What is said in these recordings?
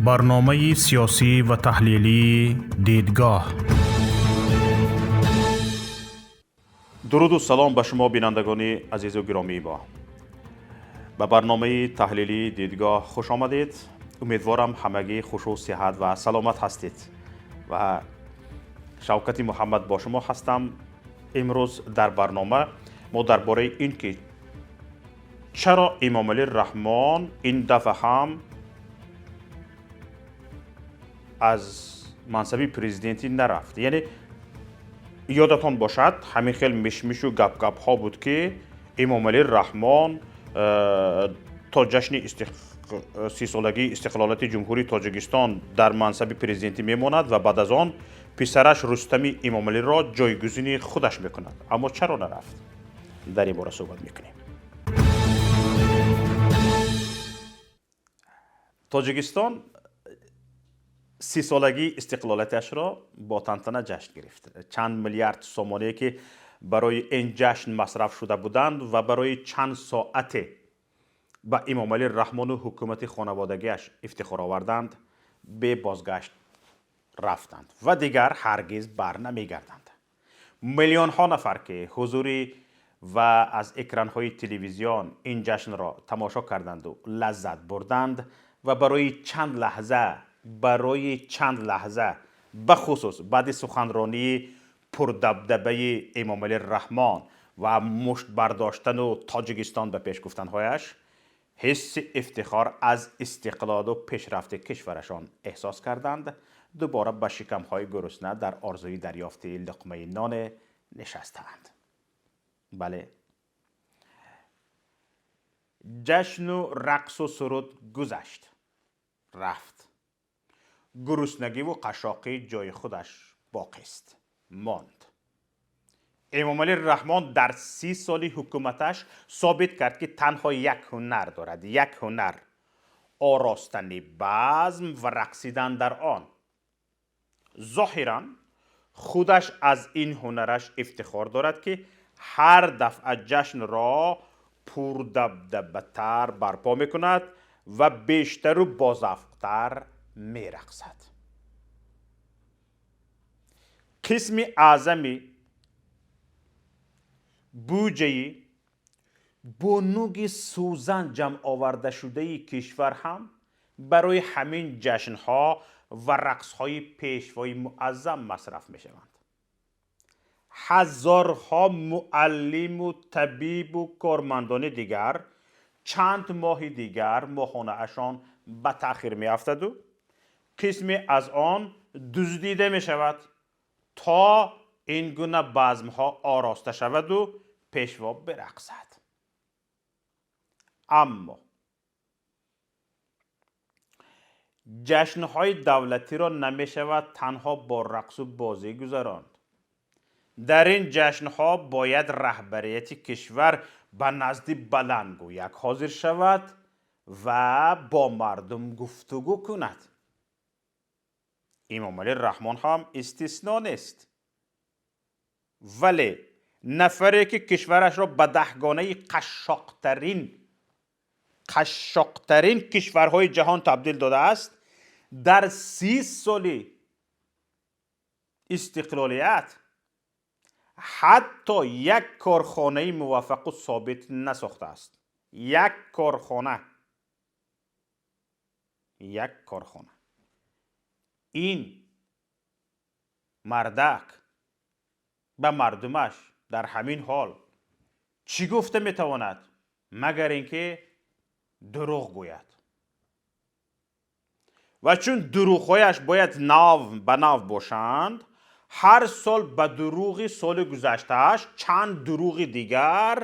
Барномаи сиёсӣ ва таҳлилии «Дидгоҳ». Дуруду салом ба шумо, бинандагони азизу гиромии мо. Ба барномаи таҳлилии «Дидгоҳ» хуш омадед. Умедворам, ҳамагӣ хушу сиҳат ва саломат ҳастед ва Шавкати Муҳаммад бо шумо ҳастам. Имрӯз дар барнома мо дар бораи ин ки чаро Эмомалӣ Раҳмон ин дафъа ҳам аз мансаби президентӣ нарафт. Яъне, ёдатон бошад, ҳамин хел мишмишу гапгапҳо буд, ки Эмомалӣ Раҳмон то ҷашни 30-солагии истиқлолияти Ҷумҳурии Тоҷикистон дар мансаби президентӣ мемонад ва баъд аз он писараш Рустами Эмомалиро ҷойгузини худаш мекунад. Аммо чаро нарафт? Дар ин бора суҳбат мекунем. Тоҷикистон 30-солагии истиқлолияташро бо тантана ҷашн гирифт. Чанд миллиард сомоние, ки барои ин ҷашн масраф шуда буданд ва барои чанд соате ба Эмомалӣ Раҳмону ҳукумати хонаводагиаш ифтихор оварданд, бебозгашт рафтанд ва дигар ҳаргиз бар намегарданд. Миллионҳо нафар, ки ҳузурӣ ва аз экранҳои телевизион ин ҷашнро тамошо карданду лаззат бурданд ва барои чанд лаҳза, бахусус баъди суханронии пурдабдабаи Эмомалӣ Раҳмон ва мушт бардоштану «Тоҷикистон ба пеш» гуфтанҳояш, ҳисси ифтихор аз истиқлолу пешрафти кишварашон эҳсос карданд, дубора ба шикамҳои гурусна дар орзуи дарёфти луқмаи ноне нишастаанд. Бале, ҷашну рақсу суруд гузашт, рафт, гуруснагиву қашшоқӣ ҷои худаш боқист монд. Эмомалӣ Раҳмон дар 30 соли ҳукуматаш собит кард, ки танҳо як ҳунар дорад, як ҳунар: оростани базм ва рақсидан дар он. Зоҳиран, худаш аз ин ҳунараш ифтихор дорад, ки ҳар дафъа ҷашнро пурдабдабатар барпо мекунад ва бештару бозавқтар мерақсад. Қисми аъзами буҷаи бо нуги сӯзан ҷамъовардашудаи кишвар ҳам барои ҳамин ҷашнҳо ва рақсҳои Пешвои муаззам масраф мешаванд. Ҳазорҳо муаллиму табибу кормандони дигар чанд моҳи дигар моҳонаашон ба таъхир меафтаду қисме аз он дуздида мешавад, то ин гуна базмҳо ороста шаваду пешво бирақсад. Аммо ҷашнҳои давлатиро намешавад танҳо бо рақсу бозӣ гузаронд. Дар ин ҷашнҳо бояд раҳбарияти кишвар ба назди баландгӯяк ҳозир шавад ва бо мардум гуфтугӯ кунад. Эмомалӣ Раҳмон ҳам истисно нест. Вале нафаре, ки кишварашро ба даҳгонаи қашшоқтарин кишварҳои ҷаҳон табдил додааст, дар 30 соли истиқлолият ҳатто як корхонаи муваффақу собит насохтааст. Як корхона, як корхона. Ин мардак ба мардумаш дар ҳамин ҳол чӣ гуфта метавонад, магар ин ки дурӯғ гӯяд? Ва чун дурӯғҳояш бояд нав ба нав бошанд, ҳар сол ба дурӯғи соли гузаштааш чанд дурӯғи дигар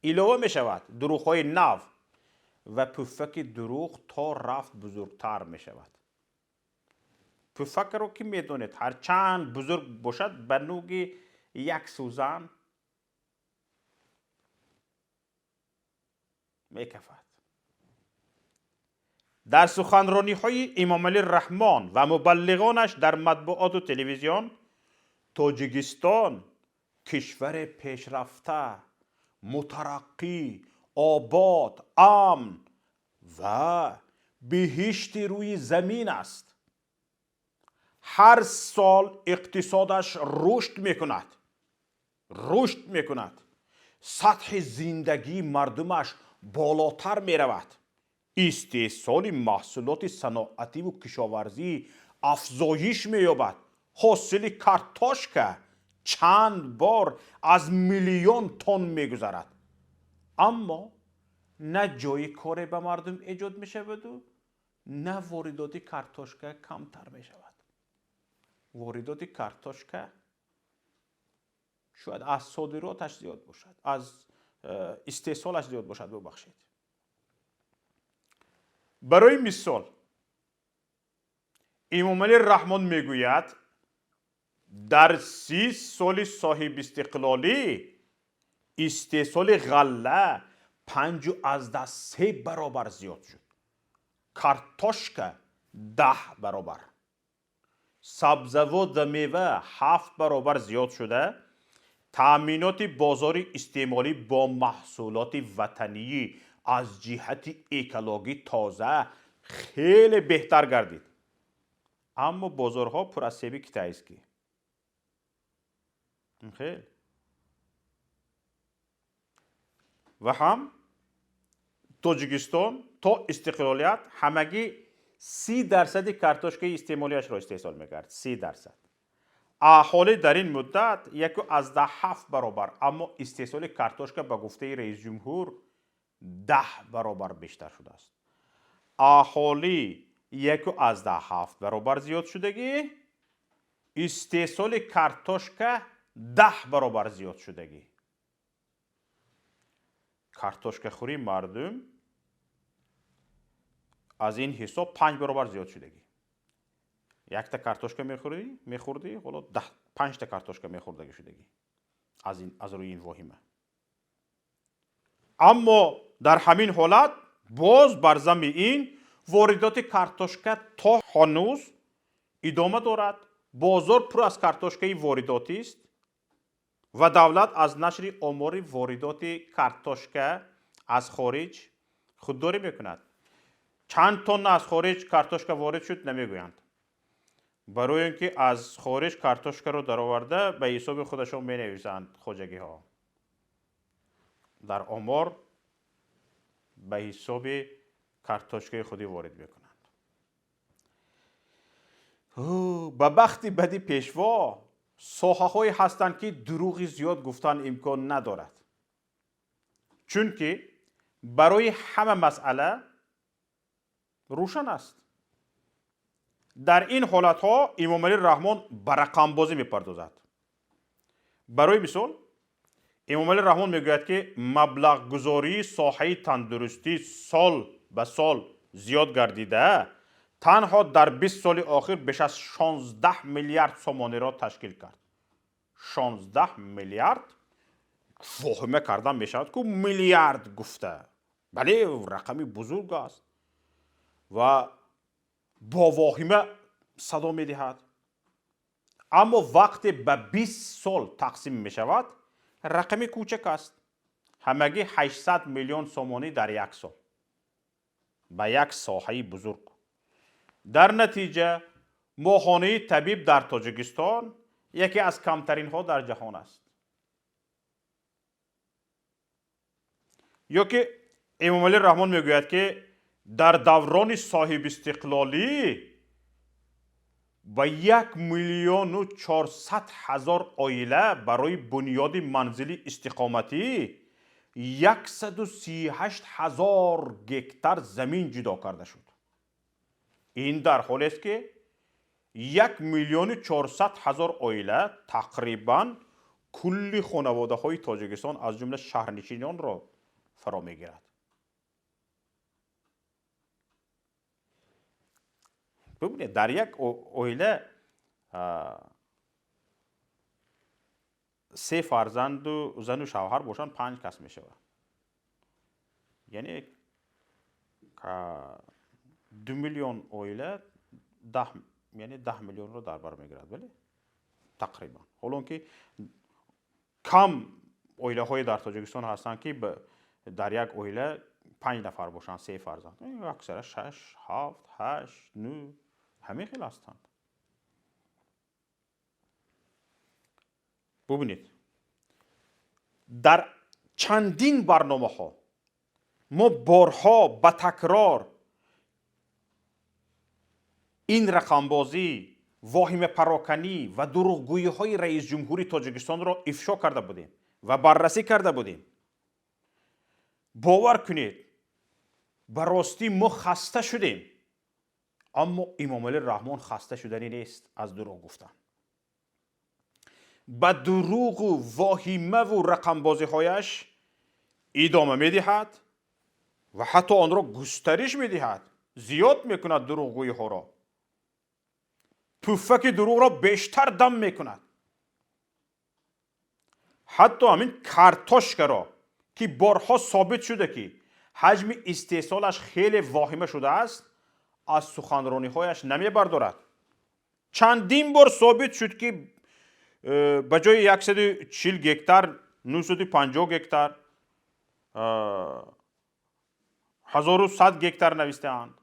илова мешавад, дурӯғҳои нав, ва пуфаки дурӯғ то рафт бузургтар мешавад. Пуфакро ки медонед, ҳарчанд бузург бошад, ба нуги як сӯзан мекафад. Дар суханрониҳои Эмомалӣ Раҳмон ва мубаллиғонаш дар матбуоту телевизион Тоҷикистон кишвари пешрафта, мутараққӣ, обод, амн ва биҳишти рӯи замин аст. Ҳар сол иқтисодаш рушд мекунад, рушд мекунад, сатҳи зиндагии мардумаш болотар меравад, истеҳсоли маҳсулоти саноативу кишоварзӣ афзоиш меёбад, ҳосили картошка чанд бор аз миллион тонн мегузарад. Аммо на ҷои коре ба мардум эҷод мешаваду, на воридоти картошка камтар мешавад. Воридоти картошка шояд аз содироташ зиёд бошад, аз истеҳсолаш зиёд бошад, бубахшед. Барои мисол, Эмомалӣ Раҳмон мегӯяд, дар 30 соли соҳибистиқлолӣ истеҳсоли ғалла 5,3 баробар зиёд шуд, картошка 10 баробар, сабзавот ва мева 7 баробар зиёд шуда, таъминоти бозори истеъмолӣ бо маҳсулоти ватанӣ аз ҷиҳати экологӣ тоза хеле беҳтар гардид. Аммо бозорҳо пур аз себи китайский. Хел ва ҳам Тоҷикистон то истиқлолият ҳамагӣ 30% картошкаи истеъмолиашро истеҳсол мекард. 30%. Аҳолӣ дар ин муддат 1,7 баробар, аммо истеҳсоли картошка ба гуфтаи раисҷумҳур 10 баробар бештар шудааст. Аҳолӣ 1,7 баробар зиёд шудагӣ, истеҳсоли картошка 10 баробар зиёд шудагӣ. Картошкахӯрии мардум аз ин ҳисоб 5 баробар зиёд шудагӣ. Якта картошка мехӯрдӣ, ҳоло панҷта картошка мехӯрдагӣ шудагӣ аз рӯи ин воҳима. Аммо дар ҳамин ҳолат боз бар замми ин воридоти картошка то ҳанӯз идома дорад. Бозор пур аз картошкаи воридотист ва давлат аз нашри омори воридоти картошка аз хориҷ худдорӣ мекунад. Чанд тонна аз хориҷ картошка ворид шуд, намегӯянд. Барои он ки аз хориҷ картошкаро дароварда ба ҳисоби худашон менависанд хоҷагиҳо. Дар омор ба ҳисоби картошкаи худӣ ворид мекунанд. Ба бахти бади пешво соҳаҳое ҳастанд, ки дурӯғи зиёд гуфтан имкон надорад. Чунки барои ҳама масъала рӯшан аст. Дар ин ҳолатҳо Эмомалӣ Раҳмон ба рақамбозӣ мепардозад. Барои мисол, Эмомалӣ Раҳмон мегӯяд, ки маблағгузории соҳаи тандурустӣ сол ба сол зиёд гардида, танҳо дар 20 соли охир беш аз 16 миллиард сомониро ташкил кард. 16 миллиард воҳима кардан мешавад, ку миллиард гуфта. Бале, рақами бузург аст ва бо воҳима садо медиҳад. Аммо вақте ба 20 сол тақсим мешавад, рақами кӯчак аст. Ҳамагӣ 800 миллион сомонӣ дар як сол ба як соҳаи бузург. Дар натиҷа моҳонаи табиб дар Тоҷикистон яке аз камтаринҳо дар ҷаҳон аст. Ё ки Эмомалӣ Раҳмон мегӯяд, ки дар даврони соҳибистиқлолӣ ба 1 400 000 оила барои бунёди манзили истиқоматӣ 138 000 гектар замин ҷудо карда шуд. Ин дар ҳолест, ки 1 400 000 оила тақрибан кулли хонаводаҳои Тоҷикистон, аз ҷумла шаҳрнишинонро фаро мегирад. Бубинед, дар як оила се фарзанду зану шавҳар бошанд, панҷ кас мешавад. Яъне 2 миллион оила даҳ, яъне 10 миллионро дар бар мегирад, бале, тақрибан. Ҳолон ки кам оилаҳое дар Тоҷикистон ҳастанд, ки дар як оила 5 нафар бошанд, 3 фарзанд, аксара 6, 7, 8, 9 ҳамин хел ҳастанд. Бубинед, дар чандин барномаҳо мо борҳо ба такрор ин рақамбозӣ, воҳимапароканӣ ва дурӯғгӯиҳои раисҷумҳури Тоҷикистонро ифшо карда будем ва баррасӣ карда будем. Бовар кунед, ба ростӣ мо хаста шудем, аммо Эмомалӣ Раҳмон хаста шуданӣ нест аз дурӯғ гуфтан. Ба дурӯғу воҳимаву рақамбозиҳояш идома медиҳад ва ҳатто онро густариш медиҳад, зиёд мекунад дурӯғгӯиҳоро, пуффаки дурӯғро бештар дам мекунад. Ҳатто ҳамин картошкаро, ки борҳо собит шуда, ки ҳаҷми истеҳсолаш хеле воҳима шудааст, аз суханрониҳояш намебардорад. Чандин бор собит шуд, ки ба ҷои 140 гектар 950 гектар, 1100 гектар навистаанд.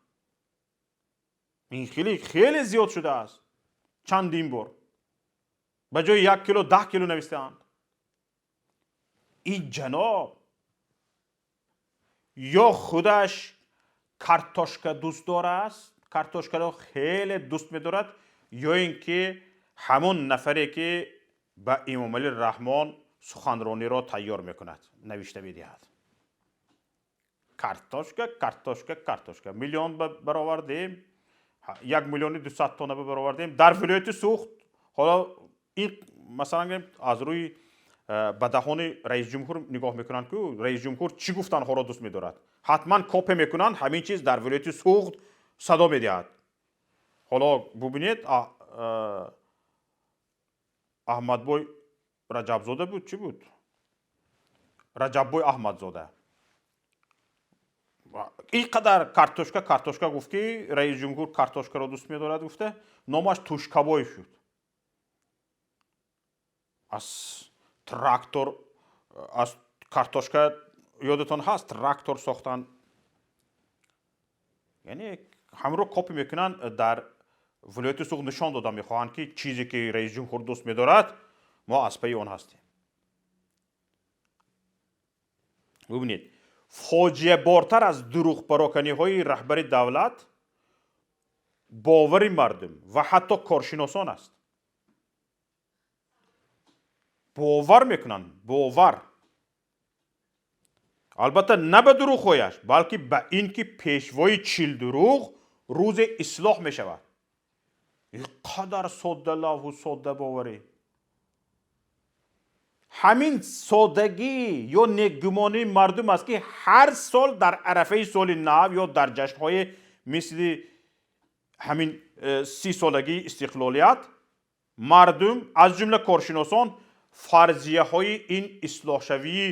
Ин хеле хеле зиёд шудааст. Чандин бор ба ҷои 1 кило 10 кило навистаанд. Ин ҷаноб ё худаш картошка дӯстдор аст, картошкаро хеле дӯст медорад, ё ин ки ҳамон нафаре, ки ба Эмомалӣ Раҳмон суханрониро тайёр мекунад, навишта медиҳад. Картошка, картошка, картошка. Миллион баровардем, 1 миллиони 200 тонна баровардем. Дар вилояти Суғд, ҳоло ин масалан гирем, аз рӯи ба даҳони раисҷумҳур нигоҳ мекунанд, ку раисҷумҳур чӣ гуфтанҳоро дӯст медорад. Ҳатман копия мекунанд, ҳамин чиз дар вилояти Суғд садо медиҳад. Ҳоло бубинед, Аҳмадбой Раҷабзода буд, чӣ буд? Раҷаббой Аҳмадзода. Ин қадар картошка, картошка гуфт, ки раисҷумҳур картошкаро дӯст медорад гуфта, номаш Тушкабой шуд. Аз трактор, аз картошка ёдатон ҳаст, трактор сохтан. Яъне ҳамро копи мекунанд, дар вилояти Суғд нишон дода мехоҳанд, ки чизе ки раисҷумҳур дӯст медорад, мо аз пайи он ҳастем. Бубинед, фоҷиабортар аз дурӯғпароканиҳои раҳбари давлат бовари мардум ва ҳатто коршиносон аст. Бовар мекунанд, бовар. Албатта на ба дурӯғҳояш, балки ба ин ки пешвои чилдурӯғ рӯзе ислоҳ мешавад. Ин қадар соддалавҳу соддабоварӣ. Ҳамин содагӣ ё некгумонии мардум аст, ки ҳар сол дар арафаи соли нав ё дар ҷашнҳои мисли ҳамин 30 солагии истиқлолият мардум, аз ҷумла коршиносон, фарзияҳои ин ислоҳшавии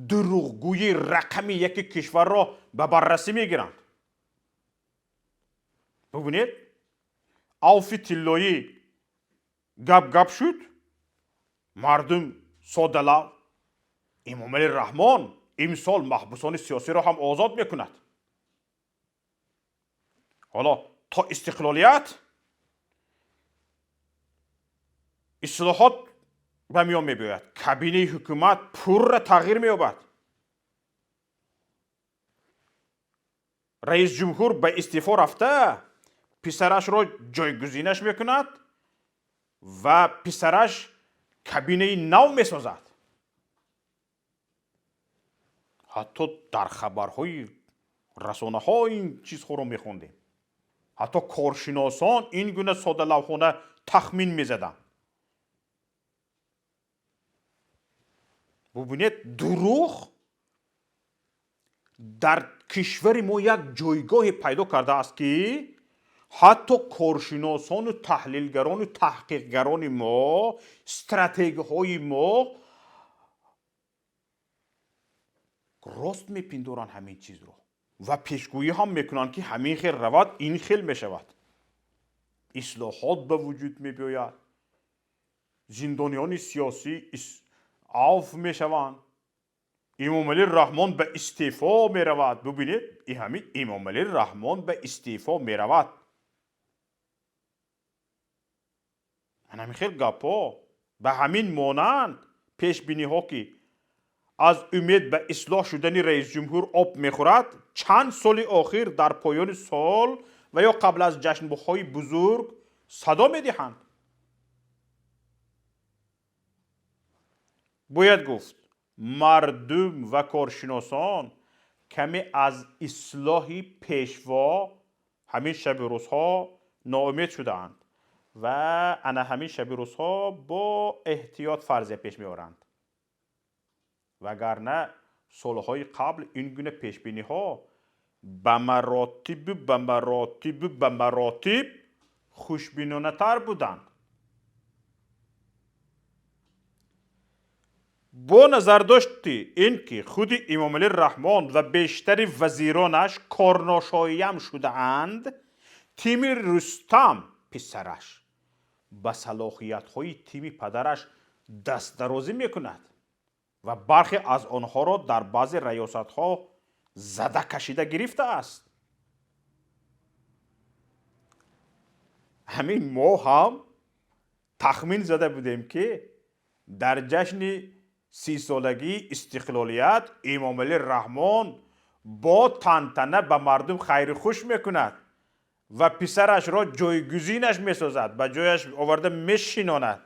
дурӯғгӯи рақами яки кишварро ба баррасӣ мегиранд. Бубинед, авфи тиллоӣ гап-гап шуд, мардум содалав. Эмомалӣ Раҳмон имсол маҳбусони сиёсиро ҳам озод мекунад. Ҳоло то истиқлолият ислоҳот ба миён мебиёяд, кабинаи ҳукумат пурра тағйир меёбад. Раисҷумҳур ба истеъфо рафта, писарашро ҷойгузинаш мекунад ва писараш кабинаи нав месозад. Ҳатто дар хабарҳои расонаҳо ин чизҳоро мехондем. Ҳатто коршиносон ин гуна содалавҳона тахмин мезаданд. Бубинед, дурӯғ дар кишвари мо як ҷойгоҳе пайдо кардааст, ки ҳатто коршиносону таҳлилгарону таҳқиқгарони мо, стратегҳои мо рост мепиндоранд ҳамин чизро ва пешгӯӣ ҳам мекунанд, ки ҳамин хел равад, ин хел мешавад. Ислоҳот ба вуҷуд мебиёяд, зиндониёни сиёсӣ авф мешаванд. Эмомалӣ Раҳмон ба истеъфо меравад. Бубинед, и ҳамин Эмомалӣ Раҳмон ба истеъфо меравад. Ман ҳамин хел гапҳо ба ҳамин монанд пешбиниҳо, ки аз умед ба ислоҳ шудани раисҷумҳур об мехӯрад, чанд соли охир дар поёни сол ва ё қабл аз ҷашнҳои бузург садо медиҳанд. Бояд гуфт, мардум ва коршиносон каме аз ислоҳи пешво ҳамин шаби рӯзҳо ноумед шудаанд ва ана ҳамин шаби рӯзҳо бо эҳтиёт фарзия пеш меоранд. Вагарна солҳои қабл ин гуна пешбиниҳо ба маротибу ба маротибу ба маротиб хушбинонатар буданд. Бо назардошти ин ки худи Эмомалӣ Раҳмон ва бештари вазиронаш корношоям шудаанд, тими Рустам писараш ба салоҳиятҳои тими падараш дастдарозӣ мекунад ва бархе аз онҳоро дар баъзе раёсатҳо зада кашида гирифтааст. Ҳамин мо ҳам тахмин зада будем, ки дар ҷашни 30-солагии истиқлолият Эмомалӣ Раҳмон бо тантана ба мардум хайру хуш мекунад ва писарашро ҷойгузинаш месозад, ба ҷояш оварда мешинонад.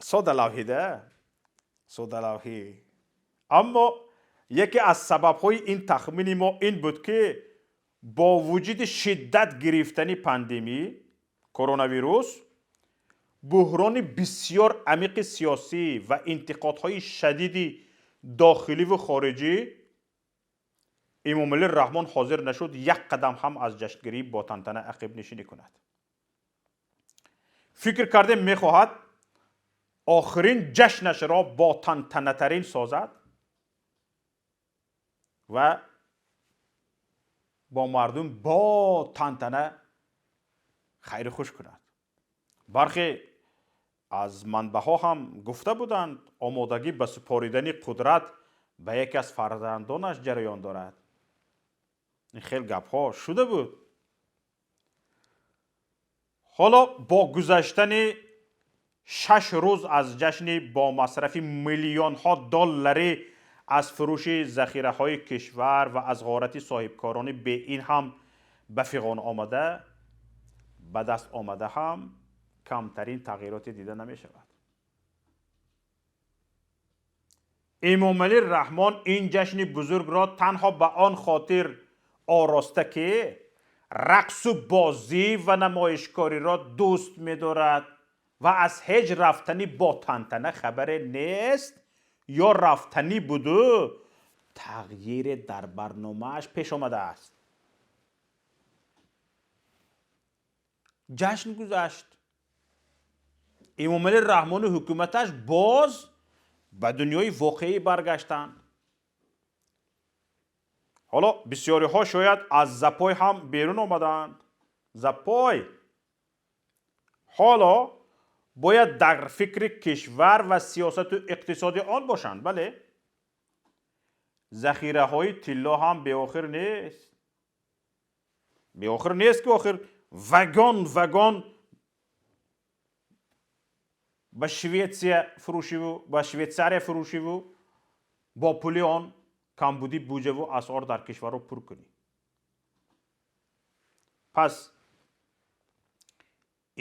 Содалавҳида, содалавҳӣ. Аммо яке аз сабабҳои ин тахмини мо ин буд, ки бо вуҷуди шиддат гирифтани пандемӣ коронавирус, буҳрони бисёр амиқи сиёсӣ ва интиқодҳои шадиди дохиливу хориҷӣ, Эмомалӣ Раҳмон ҳозир нашуд як қадам ҳам аз ҷашнгирӣ бо тантана ақибнишинӣ кунад. Фикр кардем, мехоҳад охирин ҷашнашро бо тантанатарин созад ва бо мардум бо тантана хайру хуш кунад. Бархе аз манбаъҳо ҳам гуфта буданд, омодагӣ ба супоридани қудрат ба яке аз фарзандонаш ҷараён дорад. Ин хел гапҳо шуда буд. Ҳоло бо гузаштани 6 рӯз аз ҷашни бо масрафи миллионҳо долларӣ аз фурӯши захираҳои кишвар ва аз ғорати соҳибкорони бе ин ҳам ба фиғон омада, ба даст омада ҳам камтарин тағйироте дида намешавад. Эмомалӣ Раҳмон ин ҷашни бузургро танҳо ба он хотир ороста, ки рақсу бозӣ ва намоишкориро дӯст медорад ва аз ҳеҷ рафтанӣ бо тантана хабаре нест ё рафтанӣ буду тағйире дар барномааш пеш омадааст. Ҷашн гузашт. Эмомалӣ Раҳмону ҳукуматаш боз ба дунёи воқеӣ баргаштанд. Ҳоло бисёриҳо шояд аз запой ҳам берун омадаанд. Запой ҳоло бояд дар фикри кишвар ва сиёсату иқтисоди он бошанд. Бале, захираҳои тилло ҳам беохир нест. Беохир нест, ки охир вагон вагон ба Шветсия фурӯшиву ба Швейтсария фурӯшиву бо пули он камбуди буҷаву асъор дар кишварро пур кунӣ. Пас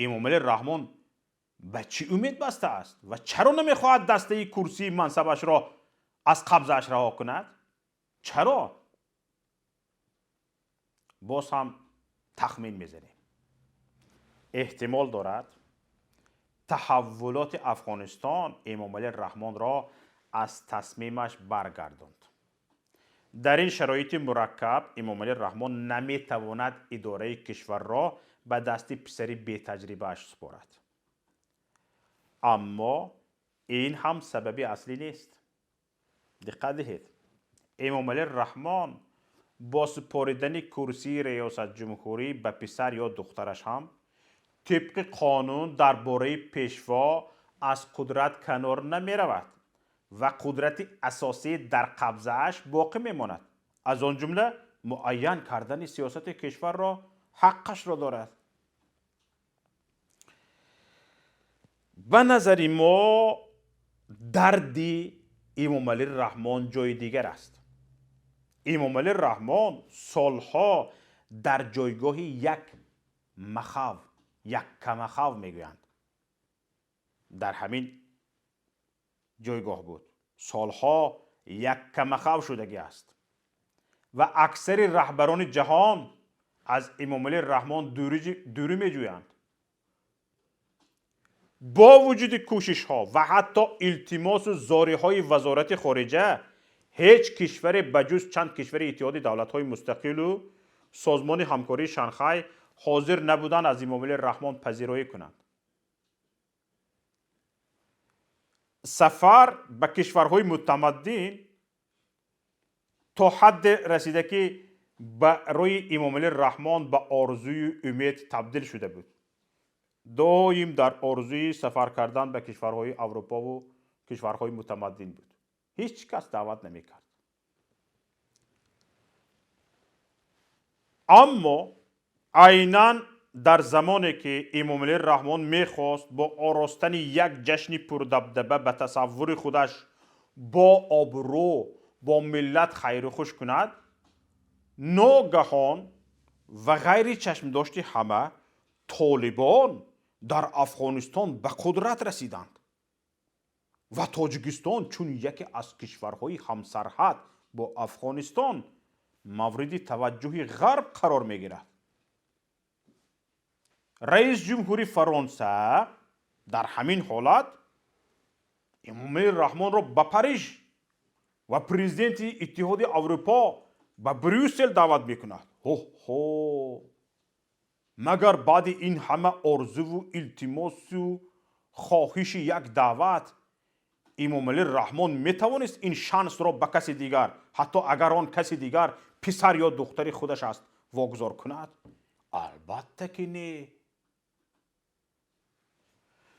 Эмомалӣ Раҳмон ба чӣ умед бастааст ва чаро намехоҳад дастаи курсии мансабашро аз қабзааш раҳо кунад? Чаро? Боз ҳам тахмин мезанем. Эҳтимол дорад таҳаввулоти Афғонистон Эмомалӣ Раҳмонро аз тасмимаш баргардонд. Дар ин шароити мураккаб Эмомалӣ Раҳмон наметавонад идораи кишварро ба дасти писари бетаҷрибааш супорад. Аммо ин ҳам сабаби аслӣ нест. Диққат диҳед, Эмомалӣ Раҳмон бо супоридани курсии риёсатҷумҳурӣ ба писар ё духтараш ҳам тибқи қонун дар бораи пешво аз қудрат канор намеравад ва қудрати асосӣ дар қабзааш боқӣ мемонад. Аз он ҷумла муайян кардани сиёсати кишварро ҳаққашро дорад. Ба назари мо дарди Эмомалӣ Раҳмон ҷои дигар аст. Эмомалӣ Раҳмон солҳо дар ҷойгоҳи як махав, як камахав мегӯянд, дар ҳамин ҷойгоҳ буд. Солҳо як камахав шудагӣ аст ва аксари раҳбарони ҷаҳон аз Эмомалӣ Раҳмон дурӣ меҷӯянд. Бо вуҷуди кӯшишҳо ва ҳатто илтимосу зориҳои Вазорати хориҷа, ҳеҷ кишваре ба ҷуз чанд кишвари Иттиҳоди давлатҳои мустақилу Созмони ҳамкории Шанхай ҳозир набуданд аз Эмомалӣ Раҳмон пазироӣ кунанд. Сафар ба кишварҳои мутамаддин то ҳадде расида, ки барои Эмомалӣ Раҳмон ба орзую умед табдил шуда буд. Доим дар орзуи сафар кардан ба кишварҳои Аврупову кишварҳои мутамаддин буд. Ҳеҷ кас даъват намекард. Аммо айнан дар замоне ки Эмомалӣ Раҳмон мехост бо оростани як ҷашни пурдабдаба ба тасаввури худаш бо обрӯ бо миллат хайру хуш кунад, ногаҳон ва ғайри чашмдошти ҳама Толибон дар Афғонистон ба қудрат расиданд ва Тоҷикистон чун яке аз кишварҳои ҳамсарҳад бо Афғонистон мавриди таваҷҷӯҳи Ғарб қарор мегирад. Раис ҷумҳури Фаронса дар ҳамин ҳолат Эмомалӣ Раҳмонро ба Париж ва президенти Иттиҳоди Аврупо ба Брюссел даъват мекунад. Ҳо-ҳо! Магар баъди ин ҳама орзуву илтимосу хоҳиши як даъват Эмомалӣ Раҳмон метавонист ин шансро ба каси дигар, ҳатто агар он каси дигар писар ё духтари худаш аст, вогузор кунад? Албатта ки не.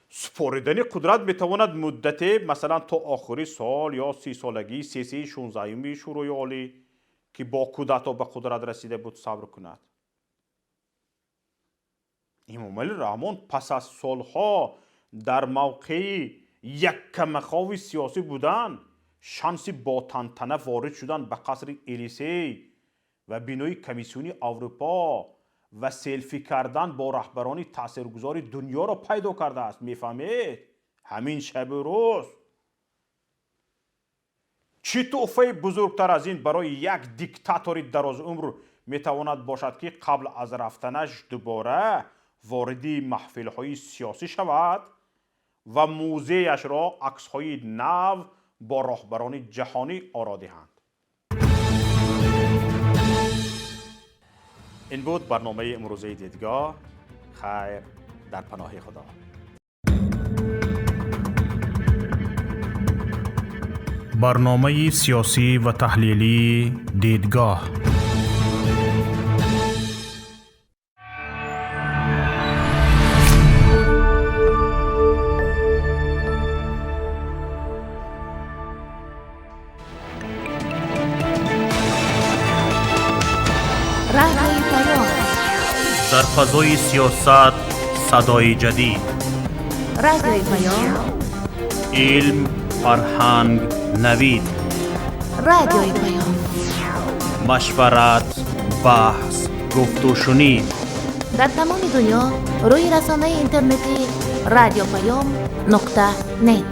Супоридани қудрат метавонад муддате, масалан то охири сол ё 30-солагии сессияи 16-уми Шӯрои Олӣ, ки бо кудато ба қудрат расида буд, сабр кунад. Эмомалӣ Раҳмон пас аз солҳо дар мавқеи яккамахови сиёсӣ будан, шанси бо тантана ворид шудан ба қасри Елисей ва бинои Комиссиони Аврупо ва селфӣ кардан бо раҳбарони таъсиргузори дунёро пайдо кардааст. Мефаҳмед? Ҳамин шабу рӯз чӣ тӯҳфаи бузургтар аз ин барои як диктатори дарозумр метавонад бошад, ки қабл аз рафтанаш дубора вориди маҳфилҳои сиёсӣ шавад ва музеяшро аксҳои нав бо роҳбарони ҷаҳонӣ оро диҳанд. Ин буд барномаи имрӯзаи Дидгоҳ. Хайр, дар паноҳи Худо. Барномаи сиёсӣ ва таҳлилии Дидгоҳ. Радиои Паём. Дар фазои сиёсат садои ҷадид. Радиои Паём. Илм, фарҳанг, навид. Радиои Паём. Машварат, баҳс, гуфтушунид. Дар тамоми дунё рӯи расонаи интернетии радиопаём.нет.